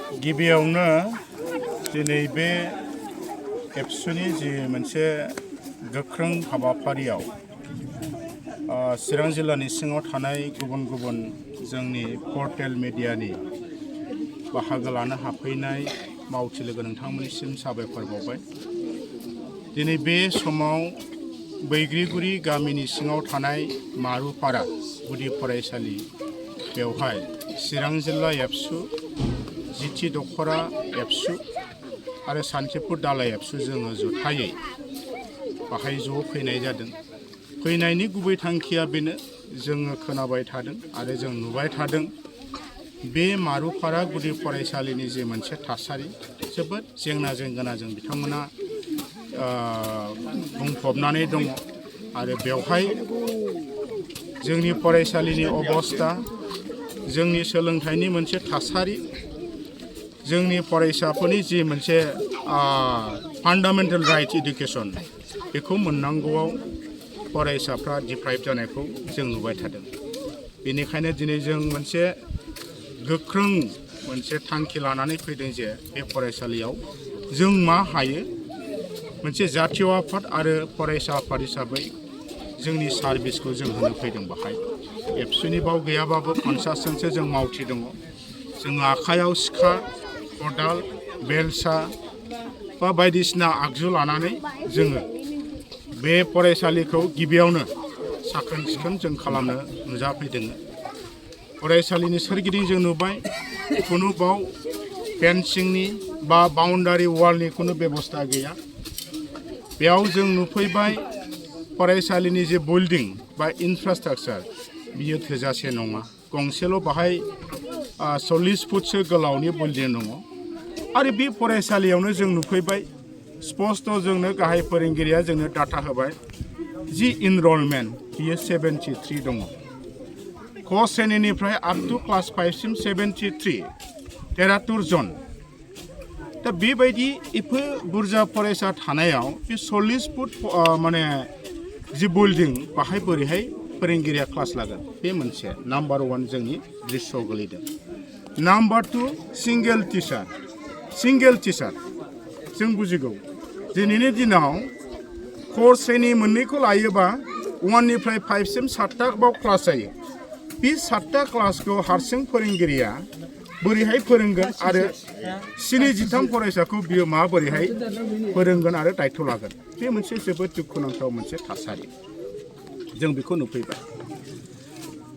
गिबियावनो दिनै बे एबसुनि जि मोनसे गोख्रों हाबाफारियाव चिरां जिल्लानि सिङाव थानाय गुबुन गुबुन जोंनि पर्टेल मिडियानि बाहागो लानो हाफैनाय मावथि लोगो नोंथांमोननिसिम साबायखर बावबाय। दिनै बे समाव बैग्रिगुरि गामिनि सिङाव थानाय मारुपारा गुदि फरायसालि बेवहाय चिरां जिल्ला एबसु जिथि दखरा एबसु आरो सान्थिपुर दालाय एबसु जोङो जथायै बाहाय ज' फैनाय जादों। फैनायनि गुबै थांखिया बेनो, जोङो खोनाबाय थादों आरो जों नुबाय थादों बे मारुपारा गुदि फरायसालिनि जे मोनसे थासारि जोबोद जेंना जेंगोनाजों बिथांमोना बुंफबनानै दङ आरो बेवहाय जोंनि फरायसालिनि अबस्था, जोंनि सोलोंथाइनि मोनसे थासारि, जोंनि फरायसाफोरनि जि मोनसे फान्डामेन्टेल राइट इडुकेसन बेखौ मोननांगौआव फरायसाफ्रा डिप्राइभ जानायखौ जों नुबाय थादों। बेनिखायनो दिनै जों मोनसे गोख्रों मोनसे थांखि लानानै फैदों जे बे फरायसालियाव जों मा हायो मोनसे जातीय आफाद आरो फरायसा आफाद हिसाबै जोंनि सार्भिसखौ जों होनो फैदों। बाहाय एबसुनि बाव गैयाबाबो 50 जनसो जों मावथि दङ। जोङो आखायाव सिखा, खदाल, बेलसा बा बायदिसिना आगजु लानानै जोङो बे फरायसालिखौ गिबियावनो साखोन सिखोन जों खालामनो नुजाफैदों। फरायसालिनि सोरगिदिं जों नुबाय खुनु बाव फेन्सिंनि बा बाउन्डारि वालनि खुनु बेबस्था गैया। बेयाव जों नुफैबाय फरायसालिनि जे बिल्डिं बा इनफ्रास्ट्राक्चार बियो थोजासे नङा। गंसेल' बाहाय 40 फुटसो गोलावनि बिल्डिं दङ आरो बे फरायसालियावनो जों नुफैबाय स्पष्ट जोंनो गाहाय फोरोंगिरिया जोंनो डाटा होबाय जि इनरलमेन्ट बियो 73 दङ। क श्रेणीनिफ्राय आप टु क्लास 5 सिम 73 जन। दा बेबायदि एफा बुरजा फरायसा थानायाव बे 40 फुट माने जि बिल्डिं बाहाय बोरैहाय फोरोंगिरिया क्लास लागोन, बे मोनसे नाम्बार 1 जोंनि दृश्यआव गोलैदों। नाम्बार 2 सिंगेल टिचार जों बुजिगौ दिनैनि दिनाव क श्रेणी मोननैखौ लायोबा 1 निफ्राय 5 सिम 7टा बाव क्लास जायो। बे 7टा क्लासखौ हारसिं फोरोंगिरिया बोरैहाय फोरोंगोन आरो 73 फरायसाखौ बियो माबोरैहाय फोरोंगोन आरो दायथ' लागोन, बे मोनसे जोबोद दुखुनांथाव मोनसे थासारि जों बेखौ नुफैबाय।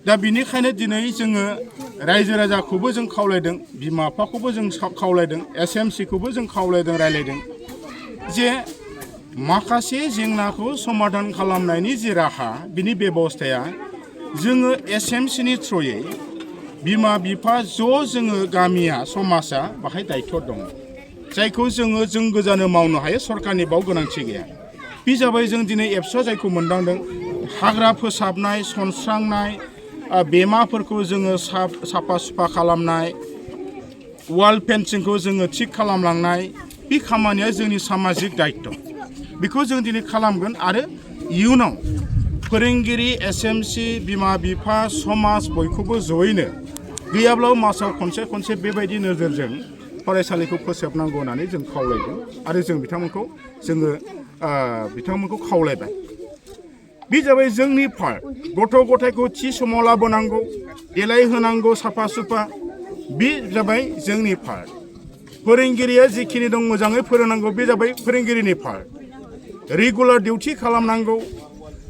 दा बिनिखायनो दिनै जोङो रायजो राजाखौबो जों खावलायदों, बिमा बिफाखौबो जों खावलायदों, SMCखौबो जों खावलायदों, रायलायदों जे माखासे जेंनाखौ समाधान खालामनायनि जि राहा बिनि बेबस्थाया जोङो SMCनि थ्रुयै बिमा बिफा जोङो गामिया समाजा बाहाय दायथ' दङ, जायखौ जों गोजानो मावनो हायो, सरकारनि बाव गोनांथि गैया। बे जाबाय जों दिनै एबसुआ जायखौ मोनदांदों हाग्रा फोसाबनाय, सनस्रांनाय, बेमाफोरखौ जोङो साफा सुफा खालामनाय, वाल फेन्सिंखौ जोङो थिग खालामलांनाय, बे खामानिया जोंनि सामाजिक दायित्व। बेखौ जों दिनै खालामगोन आरो इयुनाव फोरोंगिरि, SMC, बिमा बिफा, समाज बयखौबो जयैनो गैयाब्लाबो मासाव खनसे बेबायदि नोजोरजों फरायसालिखौ फोसाबनांगौ होननानै जों खावलायदों आरो जों बिथांमोनखौ खावलायबाय। बे जाबाय जोंनि पार्ट। गथ' गथायखौ थि समाव लाबोनांगौ, देलायहोनांगौ, साफा सुफा, बे जाबाय जोंनि पार्ट। फोरोंगिरिया जिखिनि दं मोजाङै फोरोंनांगौ, बे जाबाय फोरोंगिरिनि पार्ट। रेगुलार डिउटि खालामनांगौ,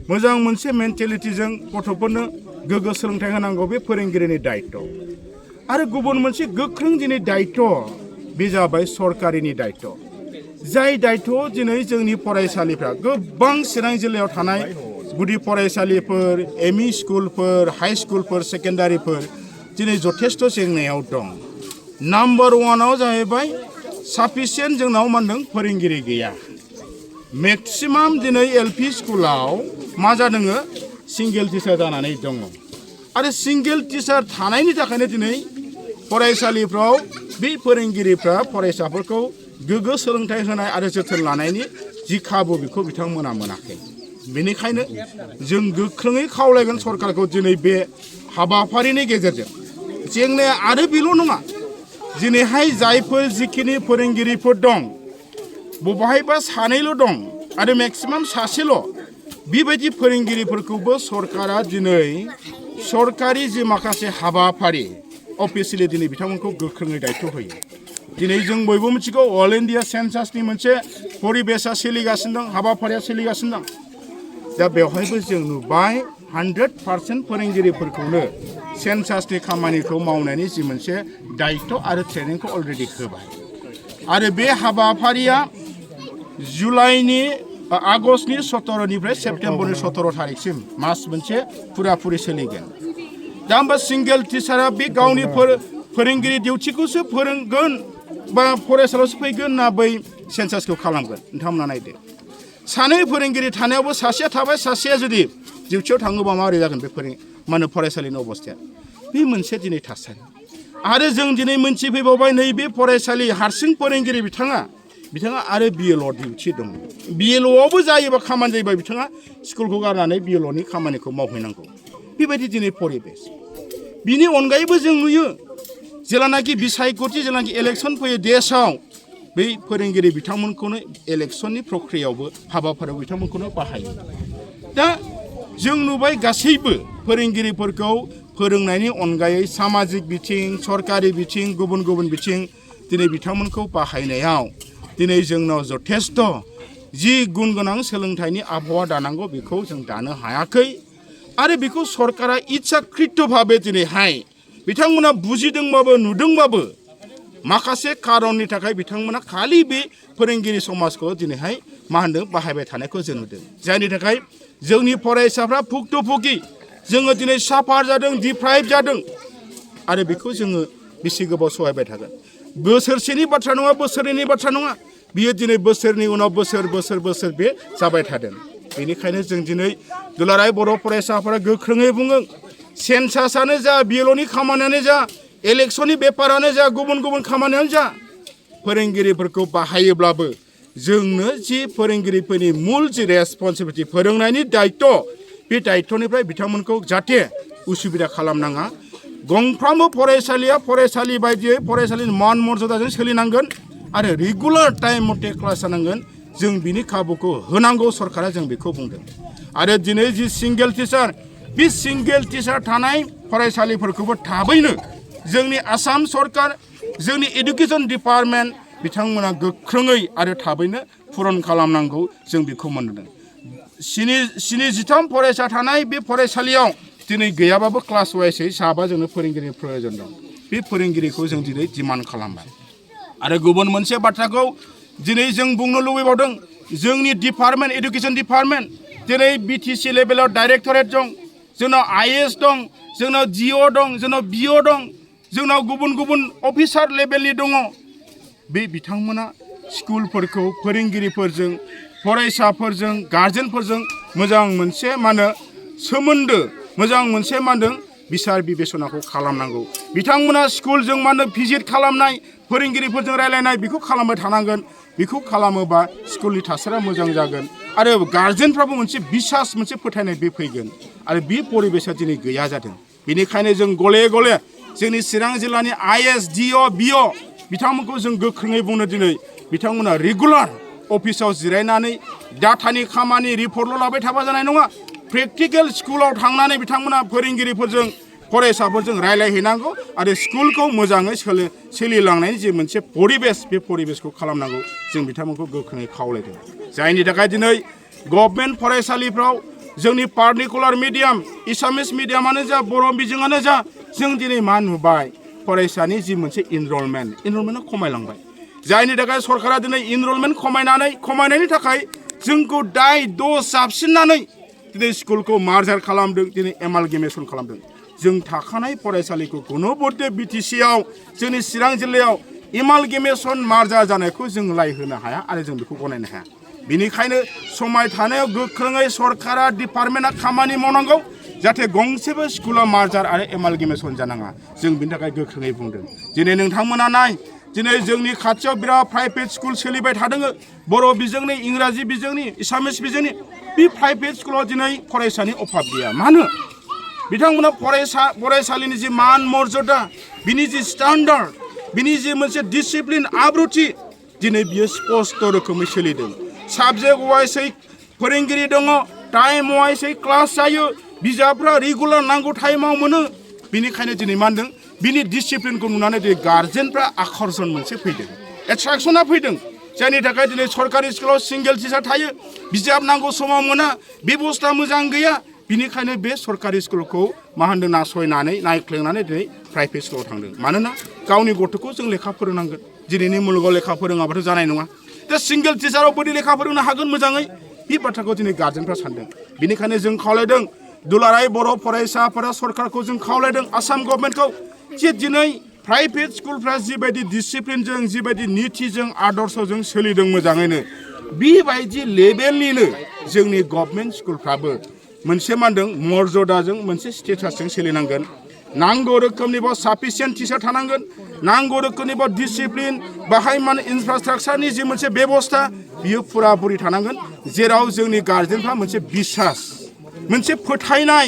मोजां मोनसे मेन्टेलिटिजों गथ'फोरनो गोग्गो सोलोंथाइ होनांगौ, बे फोरोंगिरिनि दायित्व। आरो गुबुन मोनसे गोख्रों दिनै दायित्व, बे जाबाय सरकारिनि दायित्व। जाय दायित्वआव दिनै जोंनि फरायसालिफ्रा गोबां चिरां जिल्लायाव थानाय गुदि फरायसालिफोर, ME स्कुलफोर, हाई स्कुलफोर, सेकेन्डारिफोर दिनै जथेस्थ' जेंनायाव दं। नाम्बार 1आव जाहैबाय साफिसियेन्ट जोंनाव मा होनदों फोरोंगिरि गैया। मेक्सिमाम दिनै LP स्कुलाव मा जादों सिंगेल टिचार जानानै दङ आरो सिंगेल टिचार थानायनि थाखायनो दिनै फरायसालिफ्राव बे फोरोंगिरिफ्रा फरायसाफोरखौ गोग्गो सोलोंथाइ होनाय आरो जोथोन लानायनि जि खाबु बेखौ बिथांमोना मोनाखै। बेनिखायनो जों गोख्रोङै खावलायगोन सरकारखौ दिनै बे हाबाफारिनि गेजेरजों जेंनाया आरो बेल' नङा, दिनैहाय जायफोर जिखिनि फोरोंगिरिफोर दं बबेहायबा सानैल' दं आरो मेक्सिमाम सासेल' बेबायदि फोरोंगिरिफोरखौबो सरकारा दिनै सरकारि जि माखासे हाबाफारि अफिसियेलि दिनै बिथांमोनखौ गोख्रोङै दायित्व होयो दिनै जों बयबो मिथिगौ अल इन्डिया सेन्सासनि मोनसे परिबेसा सोलिगासिनो दं हाबाफारिया सोलिगासिनो दं दा बेवहायबो जों नुबाय 100% फोरोंगिरिफोरखौनो सेन्सासनि खामानिखौ मावनायनि जि मोनसे दायित्व आरो ट्रेनिंखौ अलरेडि होबाय आरो बे हाबाफारिया जुलाइनि आगष्टनि 17निफ्राय सेप्तेम्बरनि 17 थारिखसिम मास मोनसे फुराफुरि सोलिगोन दा होमबा सिंगेल टिचारा बे गावनि फोरोंगिरि डिउटिखौसो फोरोंगोन बा फरायसालियावसो फैगोन ना बै सेन्सासखौ खालामगोन नोंथांमोना नायदो सानै फोरोंगिरि थानायावबो सासेया थाबाय सासेया जुदि डिउटियाव थाङोबा माबोरै जागोन बे फरायसालिनि अबस्थाया बे मोनसे दिनै थासारि आरो जों दिनै मोनथिफैबावबाय नैबे फरायसालि हारसिं फोरोंगिरि बिथाङा आरो बिएलअ डिउटि दं बिएलअआवबो जायोबा खामानि जायोबा बिथाङा स्कुलखौ गारनानै बिएलअनि खामानिखौ मावहैनांगौ बेबायदि दिनै परिबेस बिनि अनगायैबो जों नुयो जेलानाखि बिसायख'थि जेलानाखि इलेक्सन फैयो देशआव बै फोरोंगिरि बिथांमोनखौनो इलेक्सननि प्रक्रियायावबो हाबाफारियाव बिथांमोनखौनो बाहायो दा जों नुबाय गासैबो फोरोंगिरिफोरखौ फोरोंनायनि अनगायै सामाजिक बिथिं सरकारि बिथिं गुबुन गुबुन बिथिं दिनै बिथांमोनखौ बाहायनायाव दिनै जोंनाव जथेस्थ' जि गुन गोनां सोलोंथाइनि आबहावा दानांगौ बेखौ जों दानो हायाखै आरो बेखौ सरकारा इच्छाकृत भाबे दिनैहाय बिथांमोना बुजिदोंबाबो नुदोंबाबो माखासे खारननि थाखाय बिथांमोना खालि बे फोरोंगिरि समाजखौ दिनैहाय बाहायबाय थानायखौ जों नुदों जायनि थाखाय जोंनि फरायसाफ्रा भुक्तभोगि जोङो दिनै साफार जादों डिप्राइभ जादों आरो बेखौ जोङो बेसे गोबाव सहायबाय थागोन बोसोरसेनि बाथ्रा नङा बोसोरनैनि बाथ्रा नङा बियो दिनै बोसोरनि उनाव बोसोर बे जाबाय थादों बेनिखायनो जों दिनै दुलाराय बर' फरायसाफोरा गोख्रोङै बुङो सेन्सासआनो जा बिएलअनि खामानियानो जा इलेक्सननि बेपारानो जा गुबुन गुबुन खामानियानो जा फोरोंगिरिफोरखौ बाहायोब्लाबो जोंनो जि फोरोंगिरिफोरनि मुल जि रेसपन्सिबिलिटि फोरोंनायनि दायित्व बे दायित्वनिफ्राय बिथांमोनखौ जाहाथे उसुबिदा खालामनाङा गंफ्रामबो फरायसालिया फरायसालि बायदियै फरायसालिनि मान मर्यादाजों सोलिनांगोन आरो रेगुलार टाइम मथे क्लास जानांगोन जों बिनि खाबुखौ होनांगौ सरकारा जों बेखौ बुंदों आरो दिनै जि सिंगेल टिचार बे सिंगेल टिचार थानाय फरायसालिफोरखौबो थाबैनो जोंनि आसाम सरकार जोंनि एडुकेसन डिपार्टमेन्ट बिथांमोना गोख्रोङै आरो थाबैनो पुरन खालामनांगौ जों बेखौ मोनदों 73 फरायसा थानाय बे फरायसालियाव दिनै गैयाबाबो क्लास वाइसै साबा जोंनो फोरोंगिरिनि प्रयोजन दं बे फोरोंगिरिखौ जों दिनै डिमान्ड खालामबाय आरो गुबुन मोनसे बाथ्राखौ दिनै जों बुंनो लुबैबावदों जोंनि डिपार्टमेन्ट एडुकेसन डिपार्टमेन्ट दिनै बिटिसि लेभेलाव डाइरेक्टरेट दं जोंनाव आइएएस दं जोंनाव जिअ दं जोंनाव बिअ दं जोंनाव गुबुन गुबुन अफिसार लेभेलनि दङ बे बिथांमोना स्कुलफोरखौ फोरोंगिरिफोरजों फरायसाफोरजों गार्जेनफोरजों मोजां मोनसे सोमोन्दो मोजां मोनसे बिसार बिबेचनाखौ खालामनांगौ बिथांमोना स्कुलजों भिजिट खालामनाय फोरोंगिरिफोरजों रायलायनाय बेखौ खालामबाय थानांगोन बेखौ खालामोबा स्कुलनि थासारिया मोजां जागोन आरो गार्जेनफ्राबो मोनसे बिसास मोनसे फोथायनाय बे फैगोन आरो बे परिबेसा दिनै गैया जादों बेनिखायनो जों गले गले जोंनि चिरां जिल्लानि आइएएस डिअ बिअ बिथांमोनखौ जों गोख्रोङै बुंनो दिनै बिथांमोना रेगुलार अफिसाव जिरायनानै डाटानि खामानि रिपर्टल' लाबाय थाबा जानाय नङा प्रेक्टिकेल स्कुलाव थांनानै बिथांमोना फोरोंगिरिफोरजों फरायसाफोरजों रायलायहैनांगौ आरो स्कुलखौ मोजाङै सोलिलांनायनि जे मोनसे परिबेस बे परिबेसखौ खालामनांगौ जों बिथांमोनखौ गोख्रोङै खावलायदों जायनि थाखाय दिनै गभर्नमेन्ट फरायसालिफ्राव जोंनि पार्टिकुलार मिडियाम एसामिस मिडियामानो जा बर' बिजोङानो जा जों दिनै मा नुबाय फरायसानि जि मोनसे इनरलमेन्टआ खमायलांबाय जायनि थाखाय सरकारा दिनै इनरलमेन्ट खमायनायनि थाखाय जोंखौ दाय दस जाबसिननानै दिनै स्कुलखौ मार्जार खालामदों दिनै एमालगेमेसन खालामदों जों थाखानाय फरायसालिखौ गुनबुद्धि बिटिसिआव जोंनि चिरां जिल्लायाव एमालगेमेसन मार्जार जानायखौ जों लायहोनो हाया आरो जों बेखौ गनायनो हाया बेनिखायनो समाय थानायाव गोख्रोङै सरकारा डिपार्टमेन्टआ खामानि मावनांगौ जाहाथे गंसेबो स्कुला मार्जार आरो एमालगेमेसन जानाङा जों बिनि थाखाय गोख्रोङै बुंदों दिनै नोंथांमोना नाय दिनै जोंनि खाथियाव बिराद प्राइभेट स्कुल सोलिबाय थादों बर' बिजोंनि इंराजि बिजोंनि एसामिस बिजोंनि बे प्राइभेट स्कुलाव दिनै फरायसानि अभाब गैया मानो बिथांमोना फरायसालिनि जि मान मर्यादा बिनि जि स्टेन्डार्ड बिनि जि मोनसे डिसिप्लिन आब्रुथि दिनै बियो स्पष्ट रोखोमै सोलिदों साबजेक्ट वाइसै फोरोंगिरि दङ टाइम वाइसै क्लास जायो बिजाबफ्रा रेगुलार नांगौ टाइमाव मोनो बिनिखायनो दिनै मा होनदों बिनि डिसिप्लिनखौ नुनानै दिनै गार्जेनफ्रा आकर्षण मोनसे फैदों एट्राक्सना फैदों जायनि थाखाय दिनै सरकारि स्कुलाव सिंगेल टिचार थायो बिजाब नांगौ समाव मोना बेबस्था मोजां गैया बिनिखायनो बे सरकारि स्कुलखौ मा होनदों नासयनानै नायख्लेंनानै दिनै प्राइभेट स्कुलाव थांदों मानोना गावनि गथ'खौ जों लेखा फोरोंनांगोन दिनैनि मुलुगाव लेखा फोरोङाबाथ' जानाय नङा दा सिंगेल टिचाराव बोरै लेखा फोरोंनो हागोन मोजाङै बे बाथ्राखौ दिनै गार्जेनफ्रा सानदों बिनिखायनो जों खावलायदों दुलाराय बर' फरायसाफोरा सरकारखौ जों खावलायदों आसाम गभर्नमेन्टखौ जे दिनै प्राइभेट स्कुलफ्रा जिबायदि डिसिप्लिनजों जिबायदि नितिजों आदर्शजों सोलिदों मोजाङैनो बेबायदि लेभेलनिनो जोंनि गभर्नमेन्ट स्कुलफ्राबो मोनसे मा होनदों मर्यादाजों मोनसे स्टेटासजों सोलिनांगोन नांगौ रोखोमनि बाव साफिसियेन्ट टिचार थानांगोन नांगौ रोखोमनि बाव डिसिप्लिन बाहाय माने इनफ्रास्ट्राक्चारनि जि मोनसे बेबस्था बियो फुराफुरि थानांगोन जेराव जोंनि गार्जेनफ्रा मोनसे बिसास मोनसे फोथायनाय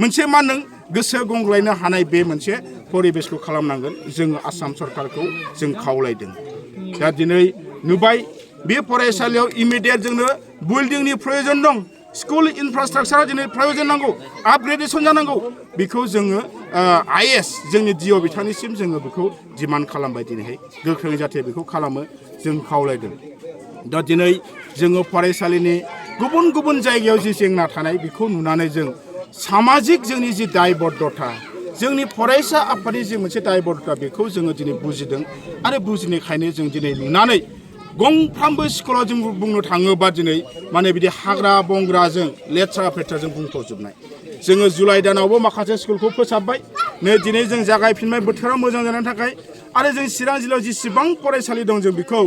मोनसे मा होनदों गोसो गंग्लायनो हानाय बे मोनसे परिबेसखौ खालामनांगोन जोङो आसाम सरकारखौ जों खावलायदों दा दिनै नुबाय बे फरायसालियाव इमिडियेट जोंनो बिल्डिंनि प्रयोजन दं स्कुल इनफ्रास्ट्राक्चारा दिनै प्रयोजन नांगौ आपग्रेडेसन जानांगौ बेखौ जोङो आइएस जोंनि डिअ बिथांनिसिम जोङो बेखौ डिमान्ड खालामबाय दिनैहाय गोख्रों जाहाथे बेखौ खालामो जों खावलायदों दा दिनै जोङो फरायसालिनि गुबुन गुबुन जायगायाव जि जेंना थानाय बेखौ नुनानै जों सामाजिक जोंनि जि दायबद्धता जोंनि फरायसा आफादनि जि मोनसे दायबद्धता बेखौ जोङो दिनै बुजिदों आरो बुजिनायखायनो जों दिनै नुनानै गंफ्रामबो स्कुलाव जों बुंनो थाङोबा दिनै माने बिदि हाग्रा बंग्राजों लेथ्रा फेथ्राजों बुंफबजोबनाय जोङो जुलाइ दानावबो माखासे स्कुलखौ फोसाबबाय नै दिनै जों जागायफिनबाय बोथोरा मोजां जानायनि थाखाय आरो जों चिरां जिल्लायाव जेसेबां फरायसालि दं जों बेखौ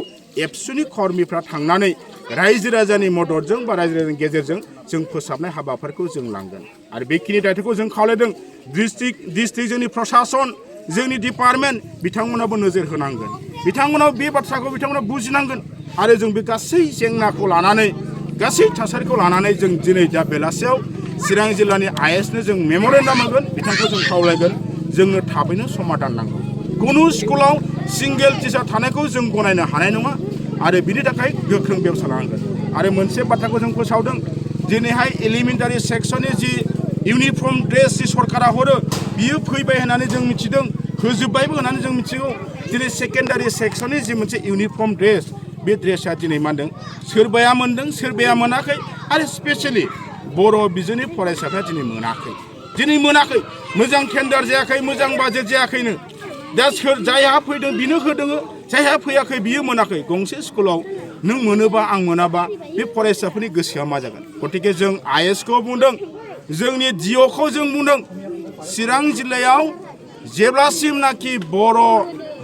एबसुनि कर्मिफ्रा थांनानै रायजो राजानि मददजों बा रायजो राजानि गेजेरजों जों फोसाबनाय हाबाफारिखौ जों लांगोन आरो बेखिनि दायथ'खौ जों खावलायदों डिस्ट्रिक्ट जोंनि प्रसासन जोंनि डिपार्टमेन्ट बिथांमोनाबो नोजोर होनांगोन बिथांमोनाव बे बाथ्राखौ बिथांमोना बुजिनांगोन आरो जों बे गासै जेंनाखौ लानानै गासै थासारिखौ लानानै जों दिनै दा बेलासियाव चिरां जिल्लानि आइएसनो जों मेम'रेन्डाम होगोन बिथांखौ जों खावलायगोन जोंनो थाबैनो समाधान नांगौ कुनु स्कुलाव सिंगेल टिचार थानायखौ जों गनायनो हानाय नङा आरो बिनि थाखाय गोख्रों बेबस्था लानांगोन आरो मोनसे बाथ्राखौ जों फोसावदों दिनैहाय एलिमेन्टारि सेक्सननि जि इउनिफर्म ड्रेस जि सरकारा हरो बियो फैबाय होननानै जों मिथिदों होजोब्बायबो होननानै जों मिथिगौ दिनै सेकेन्डारि सेक्सननि जि मोनसे इउनिफर्म ड्रेस बे ड्रेसा दिनै मा होनदों सोरबाया मोनदों सोरबाया मोनाखै आरो स्पेसियेलि बर' बिजोंनि फरायसाफ्रा दिनै मोनाखै मोजां टेन्डार जायाखै मोजां बाजेट जायाखैनो दा सोर जायहा फैदों बिनो होदों जायहा फैयाखै बियो मोनाखै गंसे स्कुलाव नों मोनोबा आं मोनाबा बे फरायसाफोरनि गोसोआ मा जागोन गतिके जों आइएसखौ बुंदों जोंनि डिअखौ जों बुंदों चिरां जिल्लायाव जेब्लासिमनाखि बर'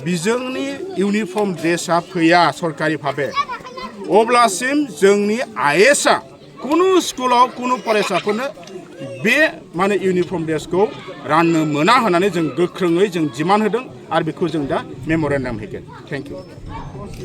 बिजोंनि इउनिफर्म ड्रेसा फैया सरकारि भाबे अब्लासिम जोंनि आइएसआ कुनु स्कुलाव कुनु फरायसाफोरनो बे माने इउनिफर्म ड्रेसखौ राननो मोना होननानै जों गोख्रोङै जों डिमान्ड होदों आरो बेखौ जों दा मेम'रेन्डाम होगोन थेंक इउ